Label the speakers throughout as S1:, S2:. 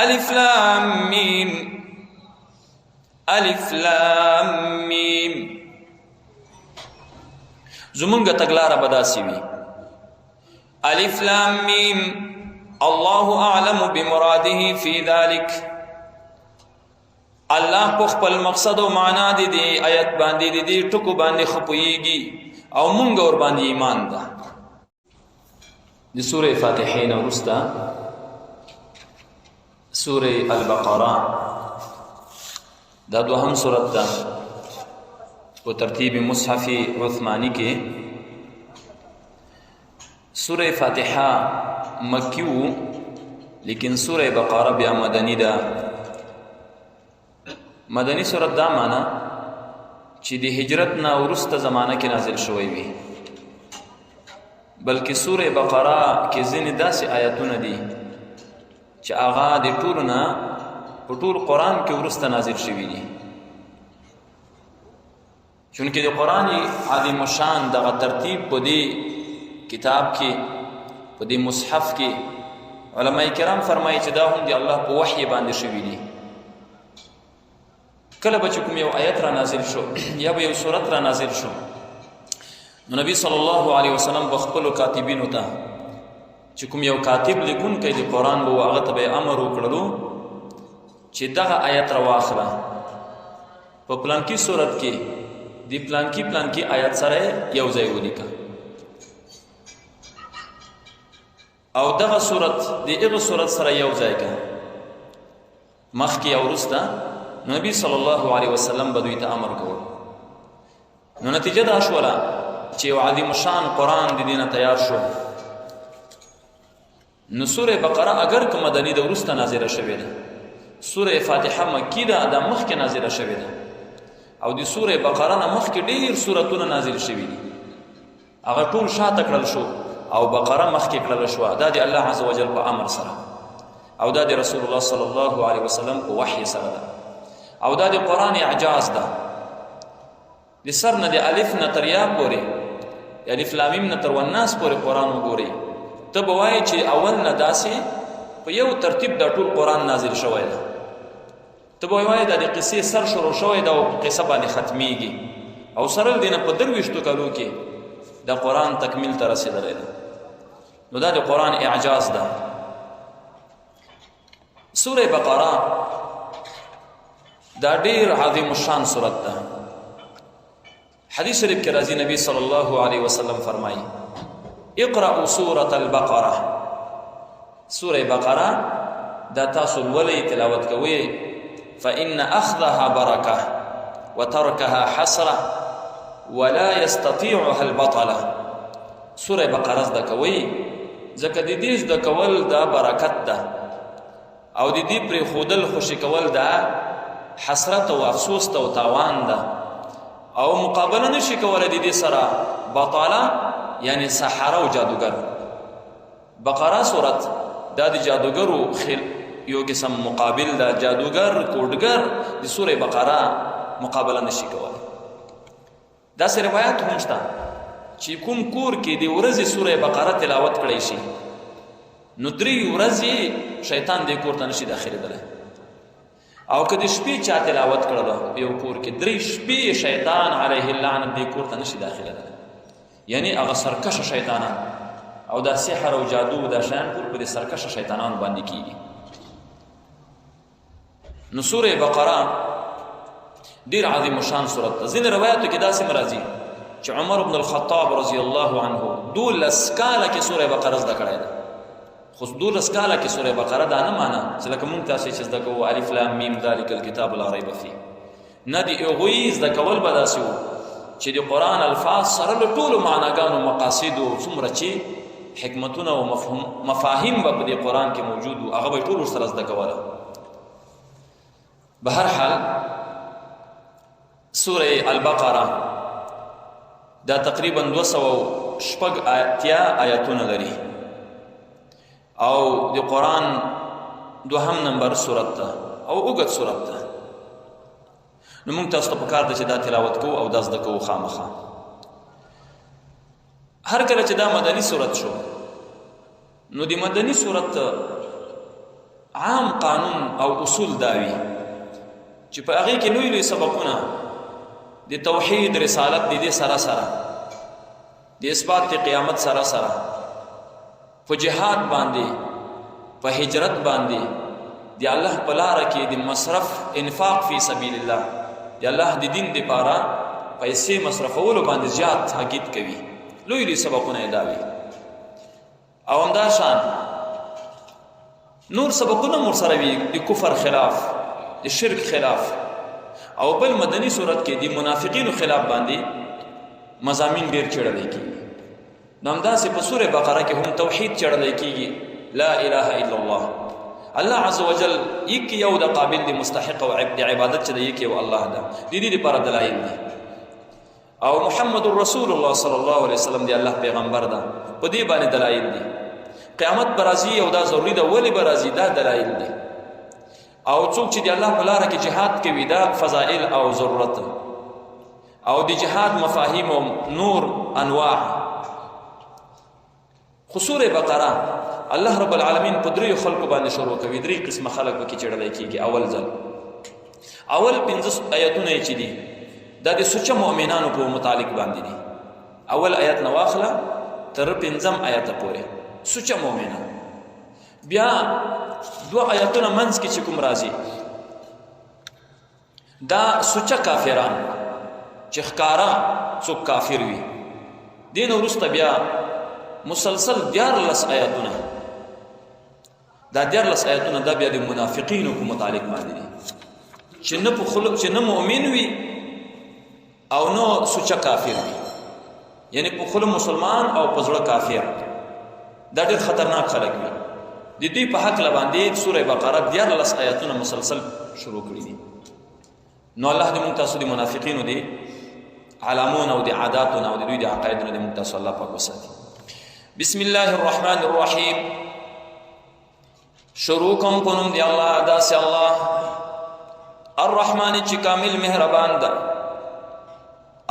S1: الف لام میم، الف لام میم. زمونږ تګلاره به داسې وي: الف لام میم، الله اعلم بمراده فی ذلک. الله په خپل مقصد او معنا دی دی آیت باندې، دی دی ټکو باندې خپويږي او مونږ ور باندې ایمان ده. د سوره فاتحه نه وروسته سوره البقره، دا دوهم سورت ده په ترتیب مصحف عثماني کې. سوره فاتحه مکی وو، لیکن سوره بقره بیا مدني ده. مدني سورت دا معنا چې د هجرت نه وروسته زمانه کې نازل شوی وي، بلکې سوره بقره کې ځینې داسې آیتونه دي چې هغه د ټولو نه په ټول قرآن کې وروسته نازل شوي دي. چونکه د قرآن عظیم شان دغه ترتیب په دې کتاب کې، په دې مصحف کې، علما کرام فرمایي چې دا هم د الله په وحی باندې شوي دي. کله به چې کوم یو آیت را نازل شو یا به یو سورت را نازل شو، نو نبی صلی الله علیه وسلم به خپلو کاتبینو ته، چې کوم یو کاتب لیکونکی د قرآن به، هغه ته به امر وکړلو چې دغه آیت را واخله، په پلانکی صورت کې د پلانکی پلانکی آیت سره یو ځای ولیکه، او دغه صورت د هغه صورت سره یو ځای کا، مخکې او وروسته. نبی صلی الله علیه وسلم به دوی ته امر کول. نو نتیجه دا شوله چې یو عظیم شان قرآن د دینه تیار شو. نو سوره بقره اگر که مدني ده، وروسته نازله شوې ده، سوره فاتحه مکی ده، دا مخکې نازله شوې ده، او د سوره بقره نه مخکې ډېر سورتونه نازل شوي دي، هغه ټول شاته کړل شو او بقره مخکې کړل شو. دا د الله عز وجل په امر سره او دا د رسول الله صلی الله علیه وسلم په وحی سره ده، او دا د قرآن اعجاز ده. د سر نه، د الف نه تر یا پورې، د الف لام میم نه تر والناس پورې قرآن وګورئ، ته به وایې چې اول نه داسې په یو ترتیب دا ټول قرآن نازل شوی ده. ته به وایې دا د قصې سر شروع شوی ده او په قصه باندې ختمیږي، او سره له دې نه په 23 کلو کې د قرآن تکمیل ته رسېدلی ده. نو دا د قرآن اعجاز ده. سوره بقره دا ډیر عظیم الشان سورت ده. حدیث شریف کې راځي، نبی صلی الله علیه وسلم فرمایي: اقرأوا سورة البقره، سوره بقره دا تاسو لولئ، تلاوت کوئ، فإن أخذها برکه وترکها حسره ولا يستطيعها البطله. سوره بقره زده کوئ، ځکه د دې زده کول دا برکت ده، او د دې پرې خودل، خوشي کول، دا حسرت او افسوس ته او تاوان ده، او مقابله نشي کولای د دې سره بطاله، یعنی سحره او جادوګر. بقره سورت دا د جادوګرو خل یو قسم مقابل ده. جادوګر، کوډګر د سوره بقره مقابله نشي کولای. داسې روایت هم شته چې کوم کور کې د ورځې سوره بقره تلاوت کړی شي، نو درې ورځې شیطان دې کور ته نشي داخلېدلی، او که د شپې چا تلاوت کړل یو کور کې، درې شپې شیطان علیه اللعنت دې کور ته نشي داخلېدلی. یعنی هغه سرکشه شیطانان او دا سحر او جادو دا شیان ټول په دې سرکشه شیطانانو باندې کیږي. نو سوره بقره ډیر عظیم شان سورت ده. ځینې روایتو کې داسې مرাজি چې عمر بن الخطاب رضی الله عنه 12 کاله کې سوره بقره زده کړې ده. خو 12 کاله کې سوره بقره دا نه معنا چې لکه مونږ تاسو چې زده کوو الف لام میم ذلک الكتاب لا ریب فیه. نه، دی هغوی زده کول به داسې وو چې د قرآن الفاظ سره له ټولو معناګانو، مقاصدو، څومره چې حکمتونه او مفهوم مفاهیم به په دې قرآن کې موجود وو، هغه به ټول سره زده کوله. بهر حال، سوره البقره دا تقریبا 286 آیتونه لري او د قرآن دوهم نمبر سورت ده او اوږد سورت ده. نو موږ تاسو ته پکار ده چې دا تلاوت کوو او دا زده کوو خامخا. هر کله چې دا مدني سورت شو، نو د مدني سورت عام قانون او اصول داوي چې په هغه کې لوی لوی سبقونه د توحید رسالت د دې سره سره د اثبات قیامت سره سره په جهاد باندې، په هجرت باندې، د الله په لار کې د مصرف انفاق فی سبیل الله، د الله د دین لپاره پیسې مصرفولو باندې زیات تاکید کوي. لوی لوی سبقونه یې دا وي. او همدا شان نور سبقونه مور سره وي، د کفر خلاف، د شرک خلاف، او بل مدني صورت کې د منافقینو خلاف باندې مزامین ډیر چړل کیږي. نو همداسې په سوره بقره کې هم توحید چړل کیږي، لا اله الا الله. الله عز وجل یک یو د قابل دی، مستحق او عبد عبادت چې یک یو الله ده، د دې لپاره دلایل دي. او محمد رسول الله صلی الله علیه وسلم دی الله پیغمبر ده، په دې باندې دلایل دي. قیامت برازي او دا ضروری ده، ولی برازي، دا دلایل دي. او څوک چې د الله په لار کې جهاد کوي، دا فضائل او ضرورت او د جهاد مفاهیم او نور انواع. خو سوره بقره الله رب العالمین په دریو خلکو باندې شروع کوي، درې قسمه خلک پکې چړل کېږي. اول ځل اول 15 آیتونه چې دي دا د سوچه مؤمنانو په متعلق باندې دي. اول آیت نه واخله تر پنځم آیت پورې سوچه مؤمنان. بیا دوه آیتونه منځ کې چې کوم راځي دا سوچه کافران چې ښکارا څوک کافر وي. دین وروسته بیا مسلسل 14 آیاتونه، دا 14 آیاتونه دا بیا د منافقینو په متعلق باندې دي چې نه په خلق چې نه مؤمن وي او نه سوچه کافر وي، یعنی په خلق مسلمان او په زړه کافر. دا ډېر خطرناک خلک وي. د دوی په حق باندې سوره بقره 14 آیاتونه مسلسل شروع کړي دي. نو الله دې موږ تاسو د منافقینو دي علامونه او د عاداتونه او د دوی د عقایدونو دې موږ تاسو الله پاک وساتي. بسم الله الرحمن الرحیم. شروع کوم په نوم دی الله داسې الله الرحمن چې کامل مهربان ده،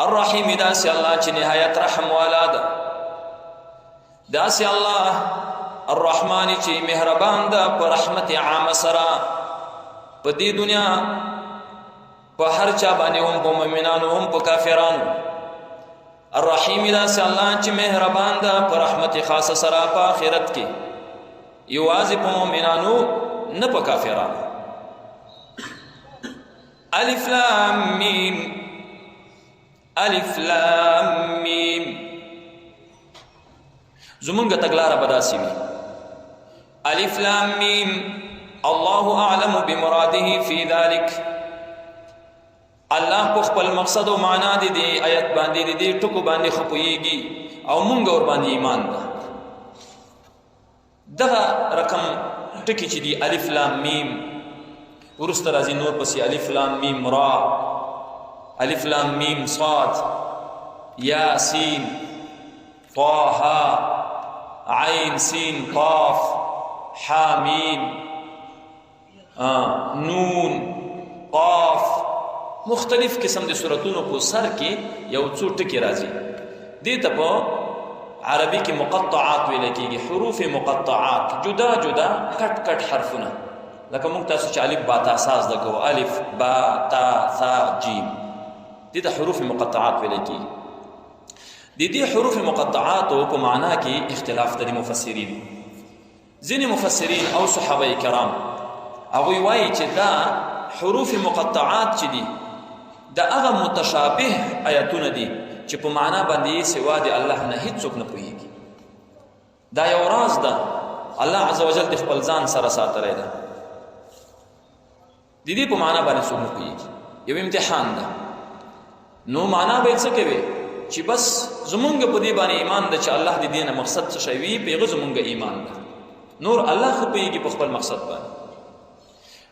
S1: الرحیم داسې الله چې نهایت رحم والا ده، داسې الله الرحمن چې مهربان ده په رحمت عام سره په دې دنیا په هر چا باندې، هم په مؤمنانو هم په کافرانو. الرحیم داسې الله چې مهربان ده په رحمت خاصه سره په آخرت کې، یوازې په مؤمنانو نه په کافرانو. الف لام میم، الف لام میم. زمونږ تګلاره به داسې وي، الف لام میم الله اعلم بمراده فی ذلک. الله په خپل مقصد او معنا دی دی آیت باندې دی دی ټکو باندې خپويږي او مونږ ور باندې ایمان ده. دغه رقم ټکی چې دی الف لام میم ورسته راځي نور پسې الف لام میم را، الف لام میم صاد، یا سین، طه، عین سین قاف، حامیم، نون، قاف، مختلف قسم د سوراتونو په سر کې یو څو ټکي راځي. دې ته په عربي کې مقطعات ویل کېږي، حروف مقطعات، جدا جدا کټ کټ حرفونه. لکه موږ تاسو چې الف با تا ساز ده کوو، الف با تا ثا جیم، دې ته حروف مقطعات ویل کېږي. د دې حروف مقطعاتو په معنا کې اختلاف د مفسرین. ځینې مفسرین او صحابه کرام هغوی وایي چې دا حروف مقطعات چې دي دا هغه متشابه آیتونه دي چې په معنا باندې سوا د الله نه هیڅوک نه پوهیږي. دا یو راز ده الله عز وجل د خپل ځان سره ساتلی ده. د دې په معنا باندې څوک نه پوهیږي، یو امتحان ده. نو معنا به څه کوي چې بس زمونږ په دې باندې ایمان ده چې الله دې دینه مقصد څه شی وي، پیغه زمونږ ایمان ده، نور الله خو پوهیږي په خپل مقصد باندې.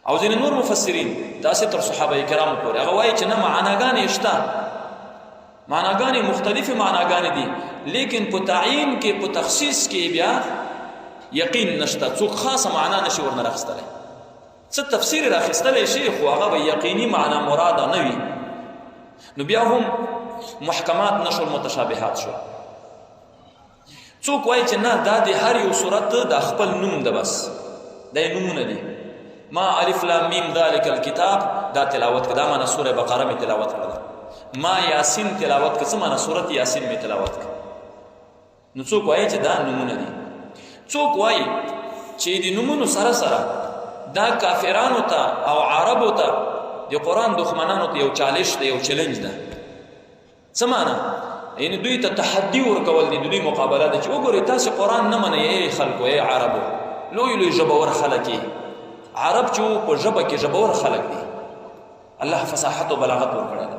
S1: او ځینې نور مفسرین داسې تر صحابه کرامو پورې هغه وایي چې نه، معناګانې شته، معناګانې مختلفې معناګانې دي، لیکن په تعین کې په تخصیص کې بیا یقین نشته، څوک خاصه معنا نشي ورنه راخستلی، څه تفسیر راخستلی شي خو هغه به یقیني معنا مراده نه وي. نو بیا هم محکمات نشول، متشابهات شو. څوک وایي چې نه، دا د هر یو صورت د خپل نوم ده، بس دا یې نومونه دي. ما الف لام میم ذالک الكتاب دا تلاوت کړه، دا معنا سوره بقره می تلاوت کړه. ما یاسین تلاوت کړه، څه معنا سوره یاسین می تلاوت کړه. نو څوک وایي چې دا نمونه دي، څوک وایي چې د نمونو سره سره دا کافرانو ته او عربو ته د قرآن دښمنانو ته یو چالش دی، یو چیلنج ده. څه معنا؟ یعنی دوی ته تحدي ورکول دي، د دوی مقابله ده چې وګورئ تاسو قرآن نه منئ ای خلکو، ای عربو، لوی لوی ژبور خلک یې. عرب چې په ژبه کې ژبور خلک دي، الله فصاحت او بلاغت ورکړی دی.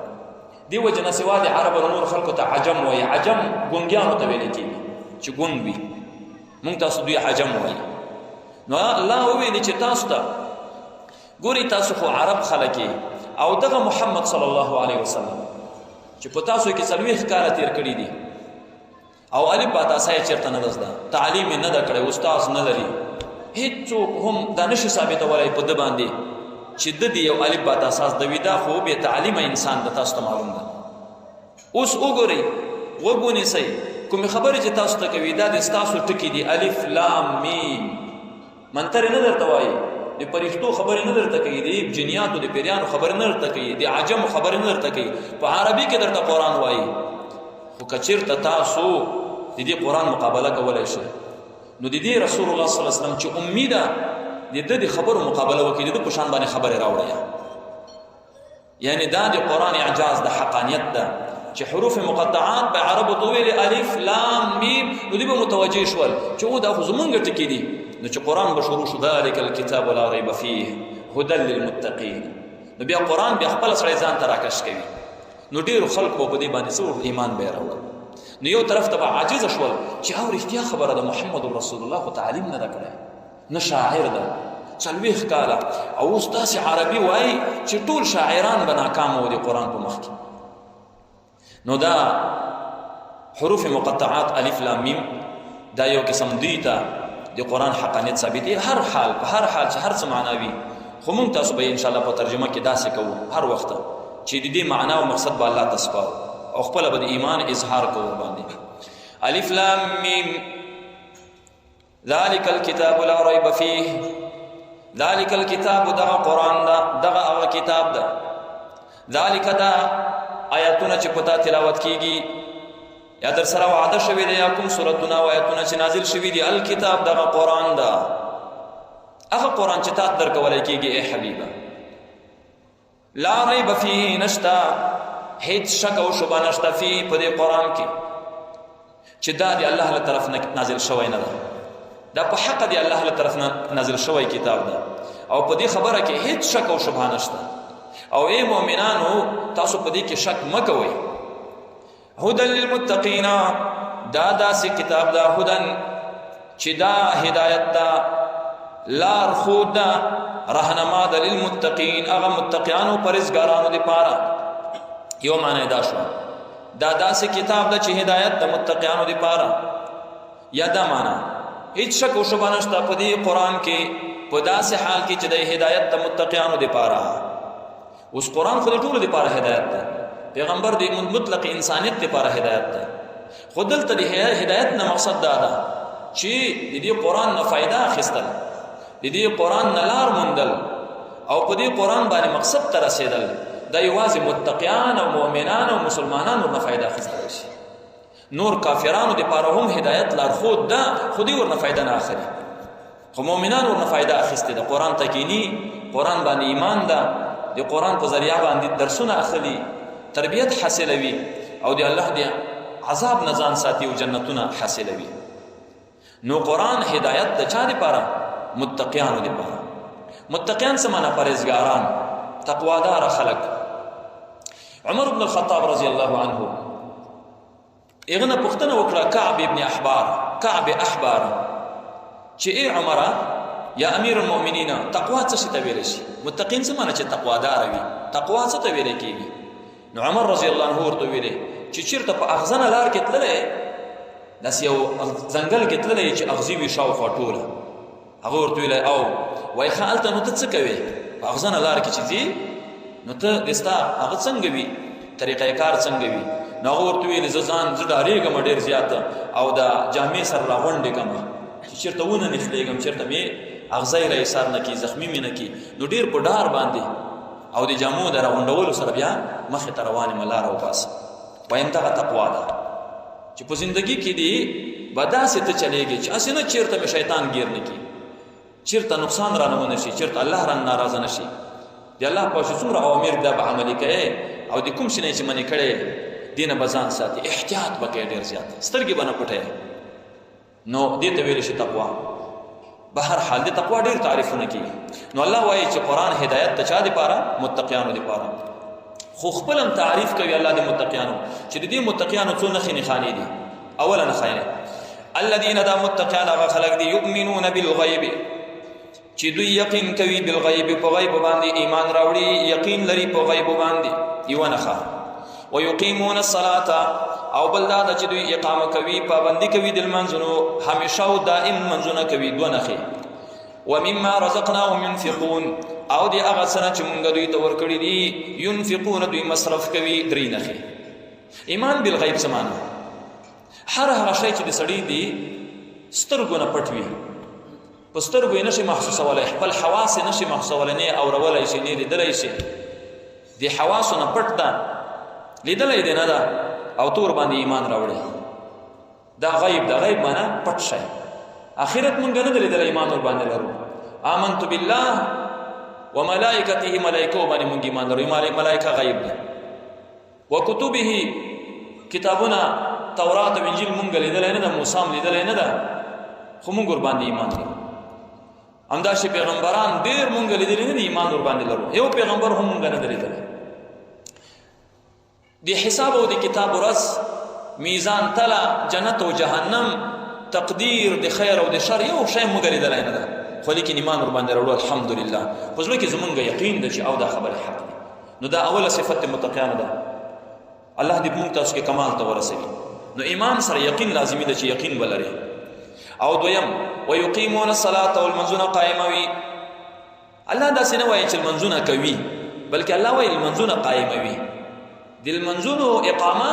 S1: دی وجه نه سوا د عربو نور خلکو ته عجم وایي. عجم ګونګیانو ته ویل کېږي چې ګونګ وي، مونږ تاسو دوی عجم وایي. نو الله وویل چې تاسو ته ګوري، تاسو خو عرب خلک یې، او دغه محمد صلی الله علیه وسلم چې په تاسو کې 40 کاله تیر کړي دي، او الف با تا سا یې چېرته نه ده زده، تعلیم یې نه ده کړی، استاد نه لري، هیڅوک هم دا نشي ثابتولی په ده باندې چې د دې یو الف با تا سا زده وي. دا خو بې تعلیمه انسان ده، تاسو ته معلوم ده. اوس وګورئ، غوږ ونیسئ، کومې خبرې چې تاسو ته کوي دا د ستاسو ټکي دي، الف لام میم، منترې نه درته وایي، د پرښتو خبرې نه درته کوي، د جنیاتو د پیریانو خبرې نه درته کوي، د عجمو خبرې نه درته کوي، په عربي کې درته قرآن وایي. خو که چېرته تاسو د دې قرآن مقابله کولی شئ، نو د دې رسول الله صلی الله علیه وسلم چې امي ده، د ده د خبرو مقابله وکړي، د ده په شان باندې خبرې راوړئ. یعنی دا د قرآن اعجاز د حقانیت ده چې حروف مقطعات به عربو ته ویلې الف لام میم، نو دوی به متوجه شول چې او دا خو زمونږ ټکي دي. نو چې قرآن به شروع شو، ذلک الکتاب لا ریب فیه هدى للمتقین، نو بیا قرآن بیا خپل سړی ځان ته راکش کوي. نو ډېرو خلکو به په دې باندې څه وکړل، ایمان به یې راوړل. نو یو طرف ته به عاجز شول چې او رښتیا خبره ده، محمد رسول الله خو تعلیم نه ده کړی، نه شاعر ده، 40 کاله، او اوس داسې عربي وایي چې ټول شاعران به ناکام وو د قرآن په مخ کې. نو دا حروف مقطعات الف لام میم دا یو قسم دوی ته د قرآن حقانیت ثابتې. هر حال، په هر حال چې هر څه معنا وي، خو مونږ تاسو به انشاءالله په ترجمه کې داسې کوو هر وخت چې د دې معنا او مقصد به الله ته سپارو او خپله به د ایمان اظهار کوو باندې. الف لام میم ذالک الكتاب لا ریب فیه، ذالک الكتاب دغه قرآن ده، دغه هغه کتاب ده. ذالک دا آیاتونه چې په تا تلاوت کیږي یا در سره وعده شوې ده، یا کوم سورتونه او آیاتونه چې نازل شوي دي، الکتاب دغه قرآن ده، هغه قرآن چې تا ته درکولی کیږي ای حبیبه. لا ریب فیه نشته، هیڅ شک او شبه نشته فیه په دې قرآن کې چې دا د الله له طرف نه نازل شوی نه ده، دا په حق دی الله له طرف نه نازل شوی کتاب ده، او په دې خبره کې هیڅ شک او شبهه نشته. او ای مؤمنانو تاسو په دې کې شک مه کوئ. هدى للمتقین، دا داسې کتاب ده، هدن چې دا هدایت ده، لار ښود ده، رهنما ده للمتقین، هغه متقیانو پرهېزګارانو دپاره. یو معنی دا شوه، دا داسې کتاب ده چې هدایت د متقیانو دپاره. یا دا معنا هیڅ شک او شبه نشته په دې قرآن کې، په داسې حال کې چې د هدایت د متقیانو دپاره. اوس قرآن خو د ټولو دپاره هدایت ده، پیغمبر د مطلق انسانیت دپاره هدایت ده، خو دلته د هدایت نه مقصد دا ده چې د دې قرآن نه فایده اخیستل، د دې قرآن نه لار موندل، او په دې قرآن باندې مقصد ته رسېدل، دا یوازې متقیان او مؤمنان او مسلمانان ورنه فایده اخیستلی شي. نور کافرانو دپاره هم هدایت لارښود ده، خو دوی ورنه فایده نه اخلي، خو مؤمنان ورنه فایده اخیستې ده. قرآن ته کینی، قرآن باندې ایمان ده، د قرآن په ذریعه باندې درسونه اخلي، تربیت حاصلوي، او د الله د عذاب نه ځان ساتي او جنتونه حاصلوي. نو قرآن هدایت د چا دپاره؟ متقیانو دپاره. متقیان څه معنا؟ پرهېزګاران، تقوادار خلک. عمر بن الخطاب رضی الله عنه هغه نه پوښتنه وکړه، کعب ابن احبار، کعب احبار، چې ای عمره یا امیر المؤمنین، تقوا څه شي ته ویلی شي؟ متقین څه معنی چې تقوادار وي؟ تقوا څه ته ویلی کېږي؟ نو عمر رضی الله عنه ورته ویلې چې چېرته په اغزنه لار کې تللی، داسې یو ځنګل کې تللی چې اغزي وي شاوخوا ټوله، هغه ورته ویلی او وایي ښه هلته نو ته څه کوې؟ په اغزنه لار کې چې ځې نو ته د ستا هغه څنګه وي، طریقه کار څنګه وي؟ نو هغه ورته ویلې زه ځان زه ډارېږم ډېر زیات، او د جامې سره راغونډې کړم چې چېرته ونه نښلېږم، چېرته مې اغزی را ایسار نه کی، زخمی مې نه کی. نو ډیر په ډار باندې او د جامو د راغونډولو سره بیا مخې ته روان یم، لاره وباسه. وایم دغه تقوا ده چې په زندگی کې دی به داسې ته چلېږي چې هسې نه چېرته مې شیطان ګیر نه کړي، چېرته نقصان رانه ونه شي، چېرته الله رانه ناراضه نه شي. د الله په چې څومره اوامر دا به عملي کوې او د کوم شي نه چې منې کړی دې نه به ځان ساتي، احتیاط به کوې، ډېر زیات سترګې به نه پټوې. نو دې ته ویلی شي تقوا. به هر حال د تقوا ډېر تعریفونه کیږي. نو الله وایي چې قرآن هدایت ته چا دپاره؟ متقیانو دپاره. خو خپل هم تعریف کوي الله د متقیانو چې د دې متقیانو څو نښې نښانې دي. اوله نښه یې الذین، دا متقیان هغه خلک دي، یؤمنون بالغیب، چې دوی یقین کوي، بالغیب، په غیب باندې ایمان راوړي، یقین لري په غیب باندې، یوه نښه. ویقیمون الصلاة، او بل دا چې دوی اقامه کوي، پابندي کوي د لمانځونو، همیشه او دائم لمانځونه کوي، دوه نښې. ومما رزقناهم ينفقون، او دی هغه څه چې مونږ دوی ته ورکړي دي، ينفقون، دوی مصرف کوي، درې نښې. ایمان بالغیب څه معنا؟ هر هغه شی چې د سړي دی سترګو نه پټ وي، په سترګو یې نشي محسوسولی، خپل حواس یې نشي محسوسولی، نه اورولای شي، نه لیدلی شي، د حواسو نه پټ ده، لیدلی دی نه ده، او تور باندې ایمان راوړي، دا غیب ده. غیب معنا پټ شی. اخرت مونږ نه دی لیدلی، ایمان ور باندې لرو. آمنت بالله وملائکته، ملائکو باندې مونږ ایمان لرو، ملائکه غیب ده. وکتبه، کتابونه تورات او انجیل مونږ لیدلی نه ده، موسی هم لیدلی نه ده، خو مونږ ور باندې ایمان لرو. همداسې پیغمبران ډېر مونږ لیدلي نه دي، ایمان ور باندې لرو. یو پیغمبر هم مونږ نه دی لیدلی. د حساب او د کتاب ورځ، میزان، تله، جنت او جهنم، تقدیر د خیر او د شر، یو شی مونږ لیدلی نه ده، خو لیکن ایمان ور باندې راوړو، الحمدلله. خو زړه کې زمونږ یقین ده چې او دا خبره حق ده. نو دا اوله صفت متقیانو ده. الله دې موږ تاسو کې کمال ته ورسوي. نو ایمان سره یقین لازمي ده چې یقین ولري. او دویم ويقيمون الصلاه، او لمونځونه قائموي. الله داسې نه وایي چې لمونځونه کوي، بلکې الله وایي لمونځونه قائموي. د لمونځونو اقامه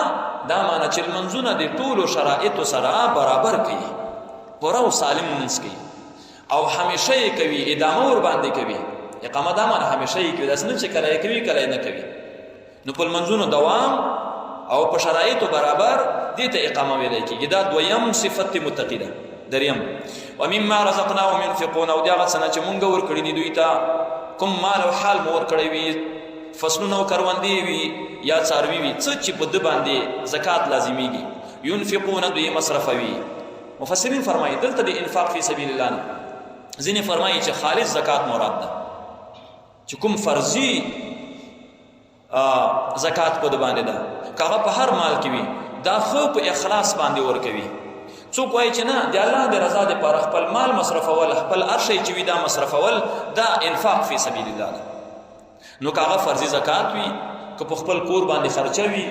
S1: دا معنی چې لمونځونه د ټولو شرایطو سره برابر کوي، پوره او سالم لمونځ کوي او همیشه یې کوي، ادامه ور باندې کوي. اقامه دا معنی همیشه یې کوي، داسې نه چې کله یې کوي کله یې نه کوي. نو په لمونځونو دوام او په شرایطو برابر، دې ته اقامه ویلی کېږي. دا دویم صفت متقي ده. دریم ومما رزقناهم ينفقون، او د هغه څه نه چې مونږ ورکړي دي دوی ته، کوم مال او حال مو ورکړی وي، فصلونه او کروندې وي یا څاروي وي، څه چې په ده باندې زکات لازمیږي، ينفقون، دوی مصرفوي. مفسرین فرمایي دلته د انفاق فی سبیل الله نه، ځینې فرمایي چې خالص زکات مراد ده، چې کوم فرضي زکات په ده باندې ده، که هغه په هر مال کې وي، دا ښه په اخلاص باندې ورکوي. څوک وایي چې نه، د الله د رضا دپاره خپل مال مصرفول، خپل هر شی چې وي دا مصرفول، دا انفاق فی سبیل الله ده. نو که هغه فرضي زکات وي، که په خپل کور باندې خرچه وي،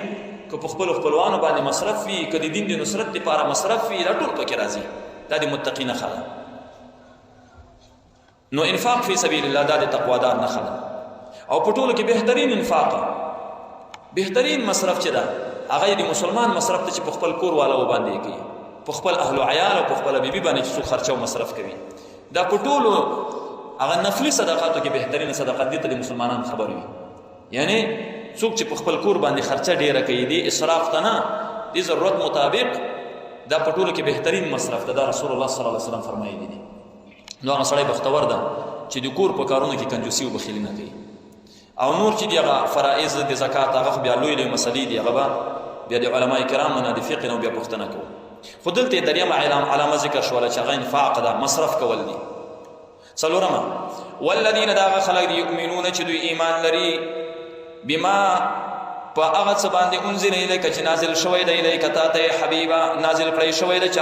S1: که په خپلو خپلوانو باندې مصرف وي، که د دین د نصرت دپاره مصرف وي، دا ټول پکې راځي. دا د متقي نښه ده. نو انفاق فی سبیل الله دا د تقوادار نښه ده. او په ټولو کې بهترین انفاق، بهترین مصرف چې ده، هغه د مسلمان مصرف ته چې په خپل کور والا باندې کوي، په خپل اهل او عیال او په خپل بیبي باندې چې څوک خرچه او مصرف کوي، دا په ټولو هغه نفلي صدقاتو کې بهترین صدقه دي. ته د مسلمانان خبر وي، یعنی څوک چې په خپل کور باندې خرچه ډیره کوي، دی اسراف ته نه، د ضرورت مطابق، دا په ټولو کې بهترین مصرف ده. دا رسول الله صلی الله علیه وسلم فرمایلی دي. نو هغه سړی بختور ده چې د کور په کارونو کې کنجوسي او بخیلي نه کوي. او نور چې دی هغه فرائض د زکات، هغه بیا لوی لوی مسلې دي، هغه به بیا د علما کرامو نه د فقه نه بیا پوښتنه کوو. خو دلته دریمه علامه ذکر شوله چې هغه انفاق ده، مصرف کول دي. څلورمه والذین، دا هغه خلک دي، یؤمنون، چې دوی ایمان لري، بما، په هغه څه باندې، انزل الیک، چې نازل شوی دی، الیک، تا ته حبیبا، نازل کړی شوی دی چې